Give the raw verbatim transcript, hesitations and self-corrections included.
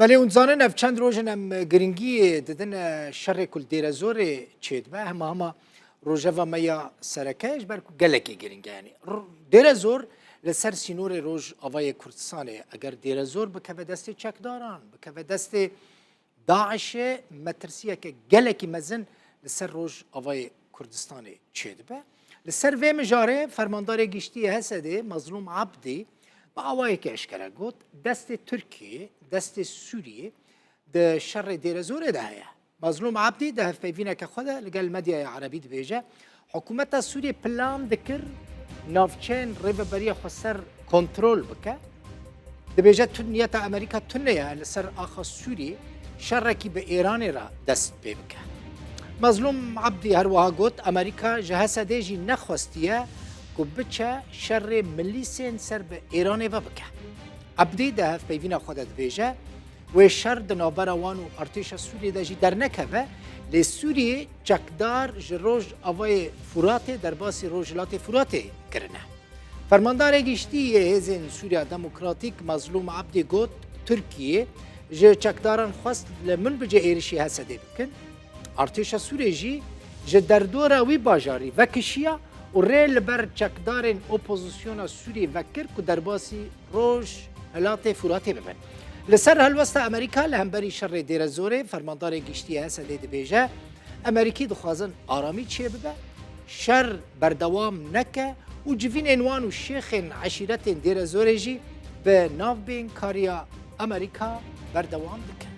Belê hûn dizanin ev çend roj in em giringiyê didin şerê ku li Dêrezorê çêdibe. Hema hema rojeva me ya sereke ye, ji ber ku gelekî giring e. Yanî r-, Dêrezor li ser sînorê Rojavayê Kurdistanê ye. Eger Dêrezor bikeve destê çekdaran, bikeve destê DAIŞê, metirsiyeke gelekî mezin li ser Rojavayê Kurdistanê çêdibe. Li ser vê mijarê Fermandarê Giştî yê H S D'ê Mazlûm Abdî bi awayekî eşkere got, destê Tirkiyê, destê Sûriyê di şerê Dêrezorê de heye. Mazlûm Abdî di hevpeyvîneke xwe de li gel medyaya erebî dibêje, hikûmeta Sûriyê plan dikir navçeyên rêveberiya xweser kontrol bike. Dibêje tu niyeta Amerîka tune ye li ser axa Sûriyê şerekî bi Êranê re dest pê bike. Mazlûm Abdî her wiha got, Amerîka ji H S D'ê jî nexwestiye ku biçe şerê milîsên ser bi Êranê ve bike. Abdî di hevpeyvîna xwe de dibêje, wê şer di navbera wan û artêşa Sûriyê de jî dernekeve, lê Sûriyê çekdar ji Rojavayê Furatê derbasî Rojhilatê Furatê kirine. Fermandarê Giştî yê Hêzên Sûriya Demokratîk Mazlûm Abdî got, Tirkiyê ji çekdaran xwest li Minbicê êrişî H S D'ê bikin. Artêşa Sûriyê jî ji derdora wî bajarî vekişiya û rê li ber çekdarên opozisyona Sûriyê vekir ku derbasî Rojhilatê Furatê bibin. Li ser helwesta Amerîka li hemberî şerê Dêrezorê, Fermandarê Giştî yê H S D'ê dibêje, Amerîkî dixwazin aramî çêbibe, şer berdewam neke û civînên wan û şêxên eşîretên Dêrezorê jî bi navbênkariya Amerîka berdewam dikin.